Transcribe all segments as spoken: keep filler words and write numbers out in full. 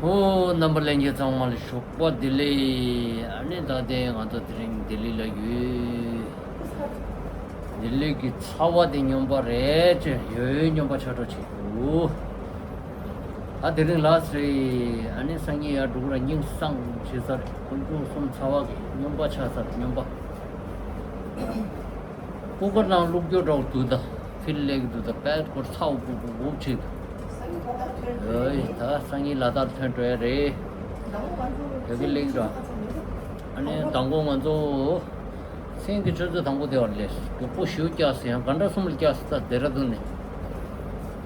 ཨོ། རྣམ་པ་ལྷན་རྒྱས་ཚང་མ་ལ་ཞོགས་པ་བདེ་ལེགས། ཨ་ནི་ད་ལྟའི་ང་ཚོ་དེ་རིང་ལྡི་ལི་ལ་ཡོད། ལྡི་ལི་གི་ཚ་བ་དེ་སྨྱོན་པ་རེད་ཅེས་ཡོད་སྨྱོན་པ་ཆགས་འགྲོ་བྱེད་དགོས། ད་དེ་རིང་ལགས་རེད། ཨ་ནི་སང་ཉིན་ཡར་འགྲོ་གི་ར་སྙིང་སང་བྱེད་ས་རེད། དཀོན་མཆོག་གསུམ་ཚ་བ་གི་སྨྱོན་པ་ཆགས་ས་རེད། སྨྱོན་པ། ཀུ་ཀར་ནང་བླུགས་རྒྱུ་འདྲ་བོ་འདུག་ད་ཕིལ་ལེགས་འདུག་ད་པད་སྐོར་ཚ་བོ་སྐུ་སྐུ་སྐུ་ཆེ་འདུག་ཨོའི་ད་སང་ཉིན་ལ་དྭགས་ཐོན་འགྲོ་ཡ་རེད། ཡ་གི་ལེགས་འདྲ། ཨ་ནི་དང་པོ་ང་ཚོ་མཚན་གྱི་ཆུ་ཚོད་དང་པོ་དེ་བར་ལས་མགྱོགས་པོ་ཞེ་པོ་བཀྱགས་སོང་། ཡང་ག་འདྲ་གསུམ་ལ་བཀྱགས་སོང་། ད་ལྡེ་ར་ལྡུན་ནས་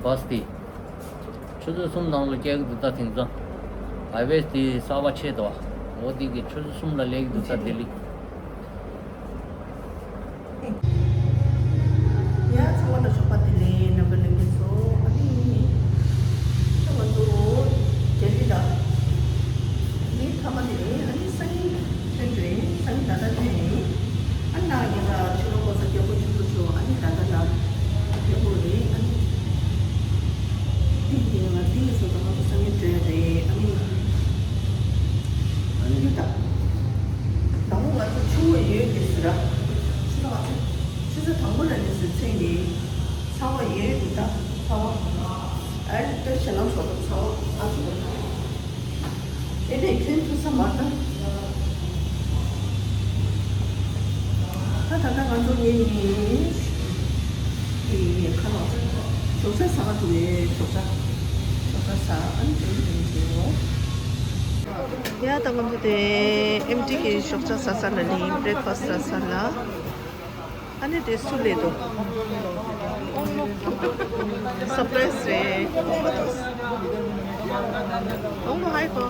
བྷ་སི་དེ། ཆུ་ཚོད་གསུམ་ནང་ལ་སྐྱེལ་གི་འདུག་ད་དེང་སང་། ཧའི་ཝེ་དེ་གསར་པ་ཆེ་དོ། འོ་དེ་གི་ཆུ་ཚོད་གསུམ་ལ་སླེབས་ཀྱི་འདུག་ད་ལྡི་ལི། ཡ་ཚང་མ་ལ་ཞོགས་པ་བདེ་ལེགས། རྣམ་པ་ལྷན་རྒྱས་ཚོ། ཨ་ནི་ད་ང་ཚོ་ལྡི་ལི་ལ་ངའི་ཁ་པར་དེ་ཨ་ནི་སང་ཉིན་ཐོན་འགྲོ་ཡིན། སང་ཉིན་ད་ལྟ་ཐོན་ཡིན། ཨ་ནི་ང་རང་ཕྱི་ལོགས་གོ་ས་རྒྱལ་པོ་ཆེན་པོ་ཚོ་ཨ་ནི་ད་ལྟ་ལ་རྒྱལ་པོ་རེད། ཨ་ནི་དེ་ཡིན་ང་དེ་ཡིན་སོང་ཙང་ང་ཚོ་སང་ཉིན་འགྲོ་ཡ་རེད། ཨ་ནི་ཨ་ནི་ད་དང་པོ་ང་ཚོ་ཆུ་བོ་ཡོད་དེ་ཟེར་ར། ཆུ་ཚོད་ང་ཚོ་ཆུ་ཚོད་དང་པོ་ལ་ནི་ཟེར་ཚེ་ནི་ཚ་བ་ཡོད་དེ་ད་ཚ་བ་ཨ་ནི་ད་ཞེ་ལམ་སོགས་ད་ཚ་བ་ཨ་ཆུ་བོ། དེ་ནས་ཁྱོད་ཚོ་ས་མ་ད། ད་ད་ལྟ་ང་ཚོ་ངེད་གཉིས་ཀྱི་ཁ་ལག་ཞོགས་ཇ་ཟ་ག་འདུག་གས། ཞོགས་ཇ་ཞོགས་ཇ་ཟ། ཨ་ནི་དེ་རིང་དེ་རིང་བྱེད་རོགས། ཡ་ད་ང་ཚོ་དེ་ཨེམ་ཊི་གི་ཞོགས་ཇ་ཟ་ས་ལ་ནི་བྷི་རེག་ཕ་སི་ཟ་ས་ལ། ཨ་ནི་དེ་སུ་ལས་དོ། ཨོང་མོ། སར་པ་རའི་སི་རེད། ཨོང་མོ་དང་། ཨོང་མོ་ཧའི་གོ།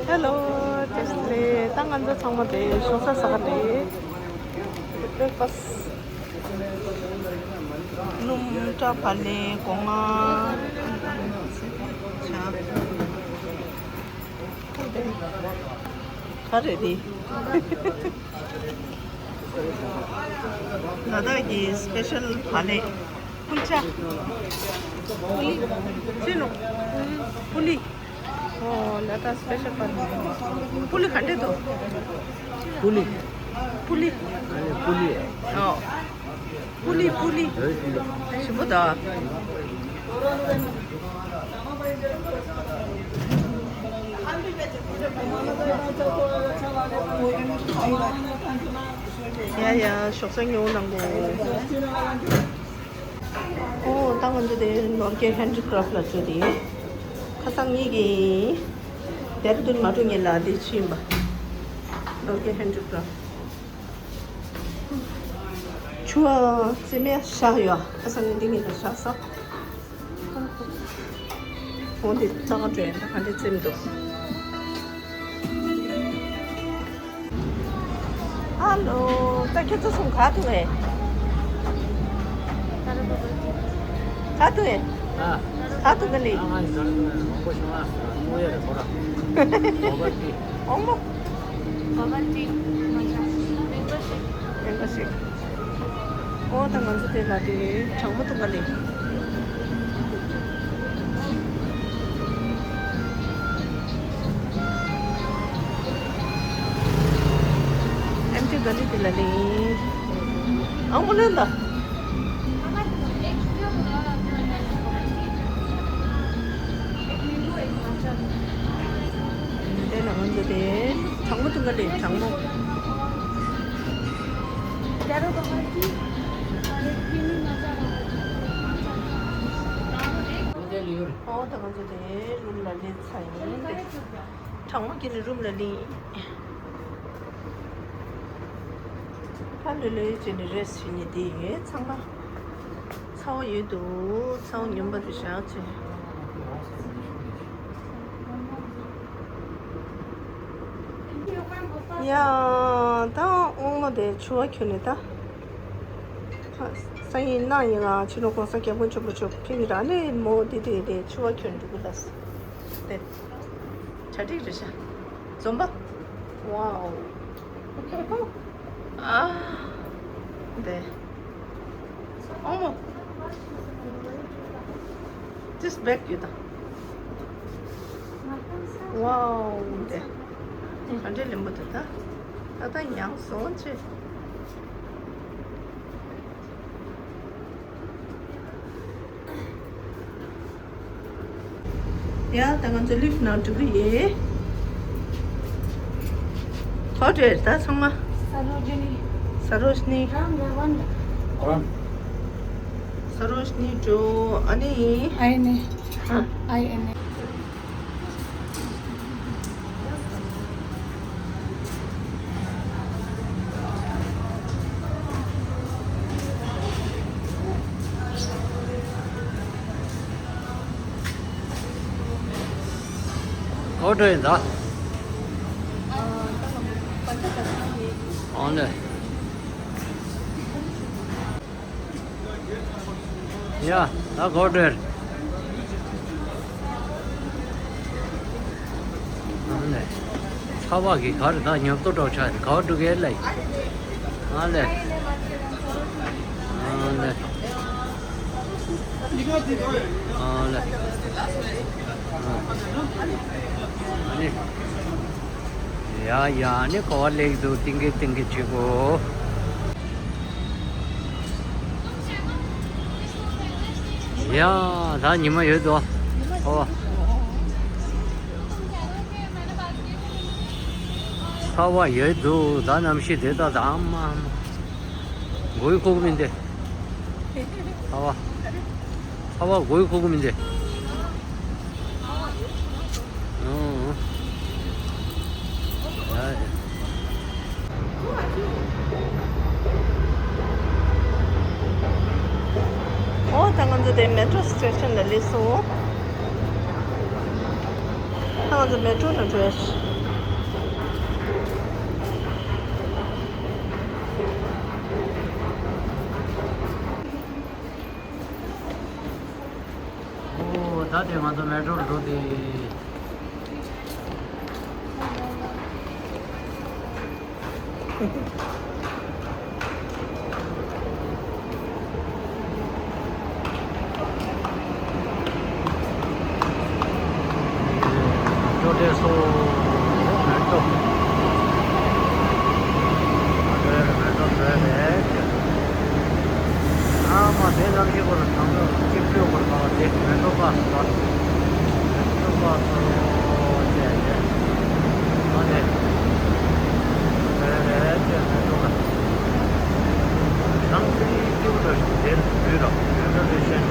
ཧེ་ལོ། བཀྲ་ཤིས་བདེ་ལེགས། ད་ང་ཚོ་ཚང་མ་དེ་ཞོགས་ཇ་ཟ་ག་རེད། བྷི་རེག་ཕ་སི། སྣུམ་ཁྲ་བ་ལེ་སྒོ་ང་། ཆ། ག་རེ་རེད། ལ་དྭགས་ཀྱི་སི་པེ་ཤལ་བ་ལེ། ཀུལ་ཆ། ཀུ་ལི། ཅི་ནོ། ཀུ་ལི། ཨོ་ལ་དྭགས་སི་པེ་ཤལ་བ་ལེ། ཀུ་ལི་ག་འདྲ་འདུག་ཀུ་ལི། ཀུ་ལི། ཨ་ནི་ཀུ་ལི། ཨོ། པུ་ལི་པུ་ལི། ཞིམ་པོ་ད། ཡ་ཡ་ཞོགས་ཇ་ཉོ་གནང་གོ། ཨོ་ད་ང་ཚོ་དེ་ནོར་གྱི་ཧེན་ཌི་ཀ་རབ་ལ་ཚོད་དེ། ཁ་སང་ངེད་ཀྱིས་ལྡེ་ར་ལྡུན་མ་འགྲོ་ངེད་ལ་དེ་ཕྱིན་པ། ནོར་གྱི་ཧེན་ཌི་ཀ་རབ། ཆུ་བ་རྩེ་མེད་བཞག་ཡོད། ཁ་སང་ངས་འདི་ངེད་ལ་བཞག་ས། འོ་འདི་རྩ་བ་འགྲོ་ཡ་ད་ག་འདྲས་རྩེམ་འདུག་ཧ་ལོ། ད་ཁྱེད་ཚོ་གསུམ་ག་འདུག་གས། ག་འདུག་གས། ཨ། ག་འདུག་ག་ལེ། ཨ་ང་ཡི་ཟར་མང་པོ་བྱུང་ཨ། ངོ་ཡ་རེ་ཁོ་ར། ཨོ་མོ། ཨོ་ད་ང་ཚོ་དེ་ལ་དེ་གྲང་མོ་འདུག་ག་ལེ། ཨེམ་ཆི་ག་ལེ་དེ་ལ་ལེ། ཨང་མོ་ལེན་ད། དེ་ལ་ང་ཚོ་དེ་གྲང་མོ་འདུག་ག་ལེ་གྲང་མོ། ཨོ་ད་ང་ཚོ་དེ་རུམ་ལ་སླེབས་ཚར་ཡིན་ཏེ། གྲང་མོ་གྱི་ནི་རུམ་ལ་སླེབས་ཡིན། ཧ་ལས་ལས་བྱས་ནས་རེས་བྱས་ནས་བསྡད་ཡོད་ཚང་མ། ཚ་བ་ཡོད་འདུག་ཚ་བ་སྨྱོན་པ་དེ་བཞག་བྱས། ཡ། ད་དབང་མོ་དེ་ཆུ་བ་ཁྱོན་ནས་ད། སང་ཉིན་གནངས་ཉིན་ང་ཕྱི་ལོགས་གོང་ས་སྐྱབས་མགོན་ཆེན་པོ་མཆོག་ཕེབས་ཀྱི་ར་ནས་མོ་དེ་དེ་དེ་ཆུ་བ་ཁྱོན་འགྲོ་གི་ལ། དེ་གྲ་སྒྲིག་རེད་ཤག་འཛོམས་པ། ཝའོ། ཨ། དེ། ཨོ་མོ། ཏིས་བེག་ཡོད་ད། ཝའོ། འདི་ག་འདྲ་ལེན་པོ་འདུག་ད། ད་ད་ཡང་བཟོ་བྱེད། ཡ། ད་ང་ཚོ་ལིཕ་ནང་འགྲོ་གི་ཡིན། ག་པར་འགྲོ་ཡ་རེད་ད་ཚང་མ། Sarojini. Sarojini. Ram, Ram. Sarojini འགྲོ། ཨ་ནི། I N A. ཨ། I N A. ག་པར་འགྲོ་ཡིན་ད། ཨང་ལེ། ཡ། ད་ག་པར་འགྲོ་ཡ་རེད། ཨང་ལེ། ཚ་བ་གི་ག་རེ་ད་ཉོབ་ཏོ་འགྲོ་ཆགས་རེད། ག་པར་འགྲོ་གི་ཡ་ལེ། ཨང་ལེ། ཨང་ལེ། ཨང་ལེ། ཨ་ནི། ཡ་ཡ། ཨ་ནི་ག་པར་སླེབས་འདུག་ཏིང་གེ་ཏིང་གེ་བྱེད་གོ། ཡ། ད་ཉི་མ་ཡོད་དོ། ཨོ། ཚ་བ་ཡོད་འདུག་ད་གནམ་གཤིས་དེ་ད་ད་ཨ་མ་ཨ་མ། མགོ་ཡི་ཁུག་མི་འདི། ཚ་བ། ཚ་བ་མགོ་ཡི་ཁུག་མི་འདི། ཨོ། ཡ་ཡ། ཨོ། ད་ང་ཚོ་དེ་མེ་ཊོ་སི་ཊེ་ཤན་ལ་སླེབས་སོང་། ད་ང་ཚོ་མེ་ཊོ་ནང་འགྲོ་ཡ། ཨོ། ད་དེ་ང་ཚོ་མེ་ཊོ་ལ་འགྲོ་དེ། ཅོ་ཏེ་སོ། མེ་ཏོག་མེ་ཏོག་བཟོས་རེད། ཨ་མ་དེ་ཙམ་ཞིག་བོར་དང་པོ་གཅིག་ལྟོས་བོར་པ་དེ་མེ་ཏོག་པ་ཟ། མེ་ཏོག་པ་ཟོ་བྱས་ཏེ། ཨ་ནི། བཟོས་རེད་དེ་མེ་ཏོག་པ། རང་ཚེ་སྐྱིད་པོ་འདྲ་ཞིག་དེ་འདུས་ར་མེ་ཏོག་དེ་ཤེས།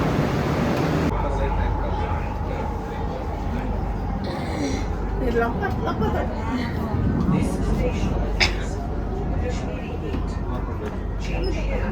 This station is Kashmiri Gate. Change here.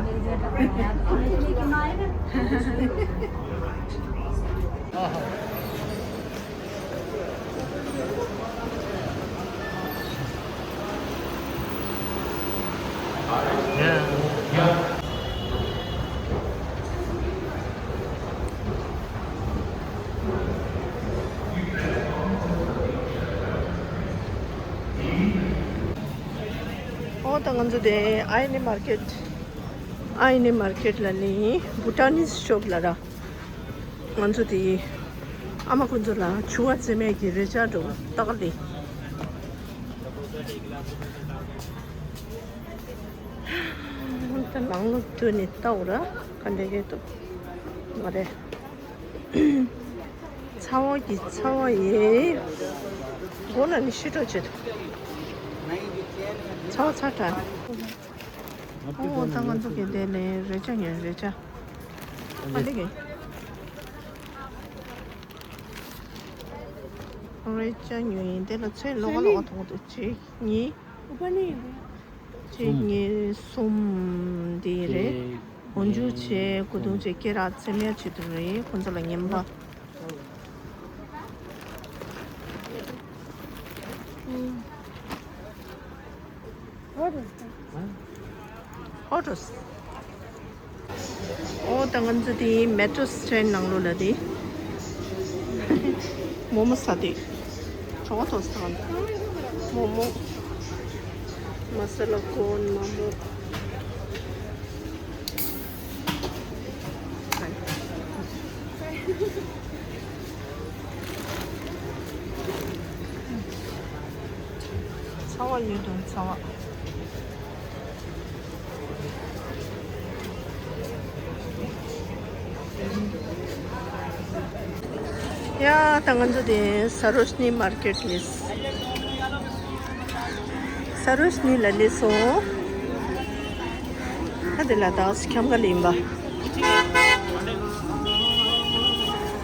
ཨོ་ད་ང་ཚོ་དེ་ཨའི་ནི་མར་ཀེཊ། ཨའི་ནི་མར་ཀེཊ་ལ་ནི་བྷུ་ཊ་ནིས་ཤོབ་ལ་ར། ང་ཚོ་དེ་ཨ་མ་ཁོ་ཚོ་ལ་ཕྱུ་པ་རྩེ་མེད་ཀྱི་རེ་ཅག་འགྲོ་ལྟ་ག་ལི། ད་ནང་ལོགས་བསྡུས་ནས་ལྟ་འོ་ར་ག་འདྲ་ཡོད་དོ། མ་རེད། ཚ་བ་གི་ཚ་བ་ཡེ། མགོ་ན་ནི་ཤི་འགྲོ་བྱེད་དོ། ཚ་བ་ཚ་དྲགས། ཨོ་ད་ང་ཚོ་གི་དེ་ནས་རེ་ཅག་ཉོས་རེ་ཅག་ཨ་འདི་གི་རེ་ཅག་ཉོས་ཡིན། དེ་ལ་ཚོས་ལོག་ལོག་ཐོག་ཏུ་གཅིག་གཉིས། གཅིག་གཉིས་གསུམ་འདི་རེད། འོ་འཇུ་བྱས་གོས་ཐུང་བྱས་སྐེ་རགས་ཚེམ་ཡ་བྱེད་དུ་རེད། ཁོ་ཚོ་ལ་ངན་པ། ཧོ་ཊོས། ཨོ་ད་ང་ཚོ་དེ་མེ་ཊོ་སི་ཊེན་ནང་ལོགས་ལ་དེ་མོ་མོ་ཟ་དེ་གྲོགས་ཐོག་ས་མོ་མོ་མ་ས་ལ་ཀོན་མ་མོ། ཡོད་དོ་ཚ་བ། ཡ་ད་ང་ཚོ་དེ་ས་རོ་ཤི་ནི་མར་ཀེཊ་ལས། ས་རོ་ཤི་ནི་ལ་སླེབས་སོང་། ད་དེ་ལ་དྭགས་སུ་ཁྱམས་ཁ་ལ་ཡིན་པ།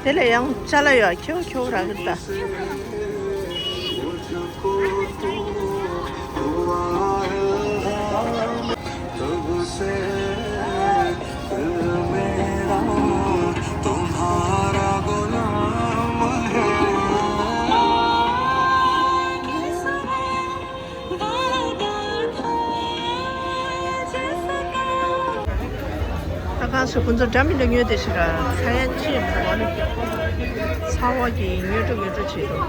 དེ་ལ་ཡང་ཅ་ལག་ཡོད། ཁྱེའུ་ཁྱེའུ་རག་གི་ད། ད་གང་སུ་ཁོང་ཚོ་འདྲ་མི་འདྲ་ཉོས་དེ་ཞིག་ལ་ཚ་ཡ་ཅི་ཡང་མ་རེད། ཚ་བ་གི་ཉོས་འགྲོ་ཉོས་འགྲོ་བྱེད་འགྲོ།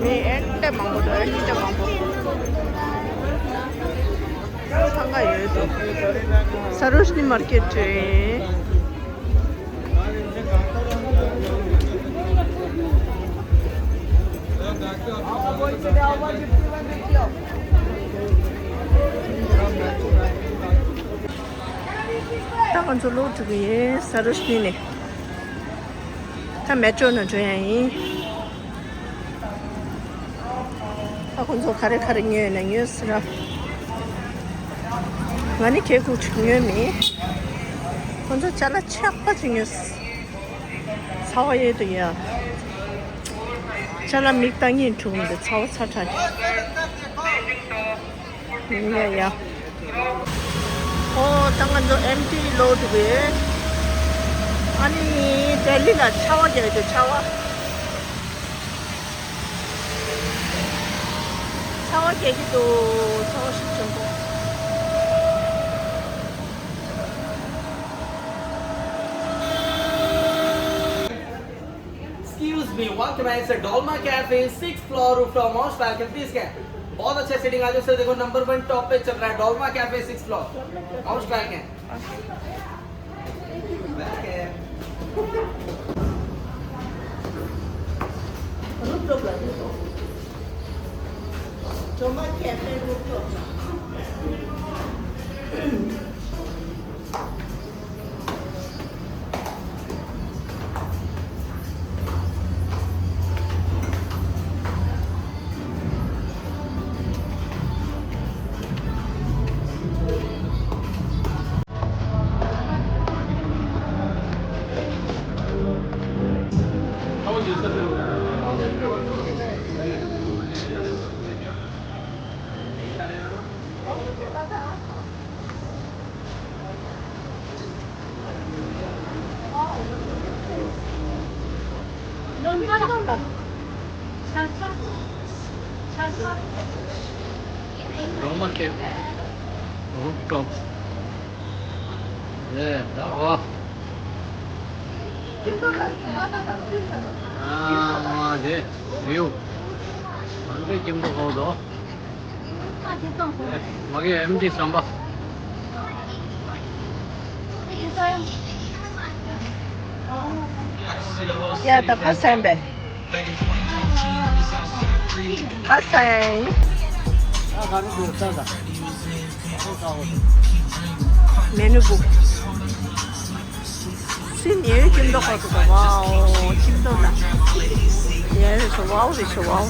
མི་ཨེ་འདྲ་མང་པོ་འདུག་ཨེ་འདྲ་མང་པོ། འཚང་ཁ་ཡོད་དོ། ས་རོ་ཤི་ནི་མར་ཀེཊ་རེད། ད་ང་ཚོ་ལོག་འགྲོ་གི་ཡིན། ས་རོ་ཤི་ནི་ནས། ད་མེ་ཊྲོ་ནང་འགྲོ་ཡ་ཡིན། ད་ཁོང་ཚོ་ག་རེ་ག་རེ་ཉོས་ན་ཉོས་ཟེར་ར། ང་ནི་ཁལ་ཁུག་ཅིག་ཉོས་མེད། ཁོང་ཚོ་ཅ་ལག་ཆག་པ་ཅིག་ཉོས། ཚ་བ་ཡོད་དོ་ཡ། ཅ་ལག་མིག་ལྟ་ཉིན་འཁྲུག་མི་འདུག་ཚ་བ་ཚ་དྲགས་ཀྱི། ཡ་ཡ། ཨོ་ད་ང་ཚོ་ཨེམ་ཊི་ལོ་འདུག་གས། ཨ་ནི་ལྡི་ལི་ལ་ཆར་པ་རྒྱག་གི་འདུག་ཆར་པ། ཆར་པ་རྒྱག་གི་འདུག་ཆར་པ་ཤུགས་ཆེན་པོ། Excuse me, what can I say? Dolma Cafe, sixth floor, rooftop, Mount Falcon, please can. बहुत अच्छा सीटिंग आ जाओ सर। देखो number one top पे चल रहा है, Dolma cafe, six floor, mount falcon. Rooftop ला दो। डोलमा कैफे रूफटॉप ला। Dolma Cafe, rooftop. ཨེ་ད་ཨོ། ཨ་མ་དེ་ཡོ། མ་གི་ཁྱིམ་དུ་ཧོ་དོ། མ་གི་ཨེམ་ཊི་ཟམ་པ། ཡ་ད་ཕ་སན་པས། ཕ་སན། མེ་ནུ་བུག་སི་ནིའུ་ཁྱིམ་ཐོག་ཁོ་ཐུག་པ། ཝའོ། ཁྱིམ་ཐོག་ལ། ཡ་རེ་ཤོ། ཝའོ་རེ་ཤོ། ཝའོ།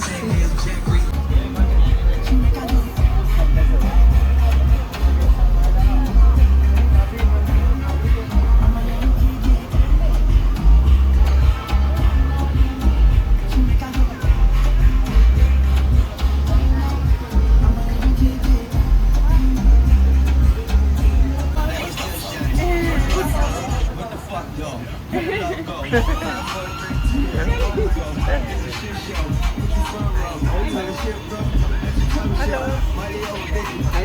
Hello.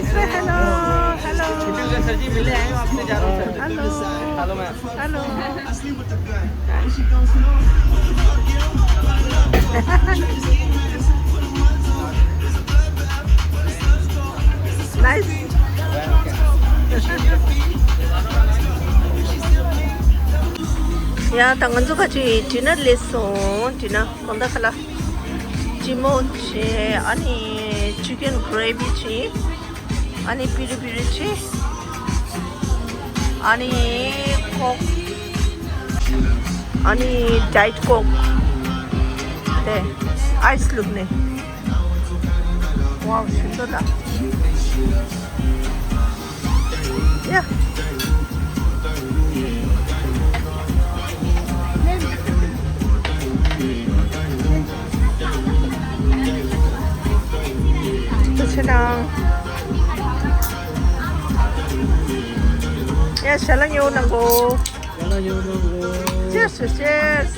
Say hello. Hello. Sir ji, मिले आए हो, आपसे जा रहा हूँ sir. Hello. Hello ma'am. Hello. Nice. ཡ་ད་ང་ཚོ་ཁ་ཅིག་ཌི་ནར་སླེབས་སོང་། ཌི་ནར་གང་ལྟར་ཁ་ལག་ཅི་མོ་བྱས། ཨ་ནི་ཅི་ཀན་གྷི་རེ་བི་བྱས། ཨ་ནི་པི་རི་པི་རི་བྱས། ཨ་ནི་ཀོག་ཨ་ནི་ཌའེ་ཊི་ཀོག་དེ་ཨའི་སི་བླུགས་ནས། ཝའོ་ཞིམ་པོ་འདུག་ད། ཡ། ཐུགས་རྗེ་ཆེ་གནང་། ཡ་ཞལ་ལག་ཉོ་གནང་གོ། ཞལ་ལག་ཉོ་གནང་གོ། Cheers, cheers.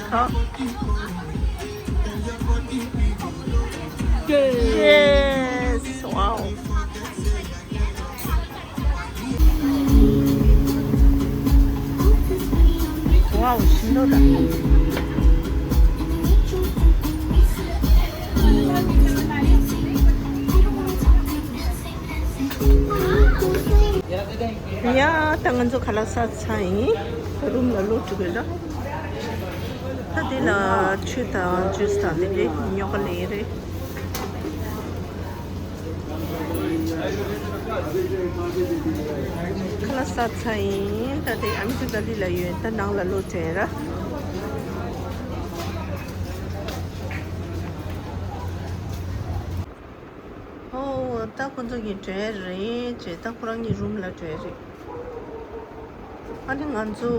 Yes. Wow. Wow, ཞིམ་པོ་འདུག་ད། ཡ་ད་ང་ཚོ་ཁ་ལག་ཟ་ཚར་ཡིན། རུམ་ལ་ལོག་འགྲོ་གི་རེད། ད་འདི་ལ་ཆུ་དང་ཇུས་དང་འདི་འདྲའི་ཉོ་ག་ལེན་ཡིན་རེད། ཁ་ལག་ཟ་ཚར་ཡིན། ད་དེ་ཨ་མི་ཅི་ག་ལི་ལ་ཡོད། ད་ནང་ལ་ལོག་དྲན་ར། ཨོ་ད་ཁོ་ཚོ་གི་གྲས་རེད་ཅེས། ད་ཁོ་རང་གི་རུམ་ལ་གྲས་རེད། ཨ་ནི་ང་ཚོ་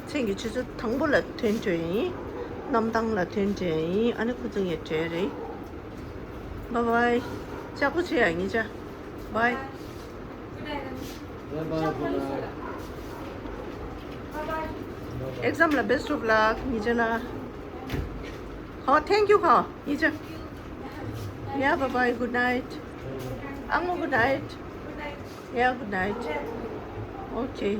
མཚན་གྱི་ཆུ་ཚོད་དང་པོ་ལ་ཐོན་འགྲོ་ཡིན། གནམ་ཐང་ལ་ཐོན་འགྲོ་ཡིན། ཨ་ནི་ཁོ་ཚོ་ངའི་གྲས་རེད། Bye bye. ལྕགས་པོ་ཆེ་ཡ་ངེད་ཅག Bye. Exam ལ་best of luck ངེད་ཅག་ལ། ཧོ་thank you ཁོ་ངེད་ཅག Yeah, bye bye. Good night. ཨ་མོ་good night. Yeah, good night. Okay.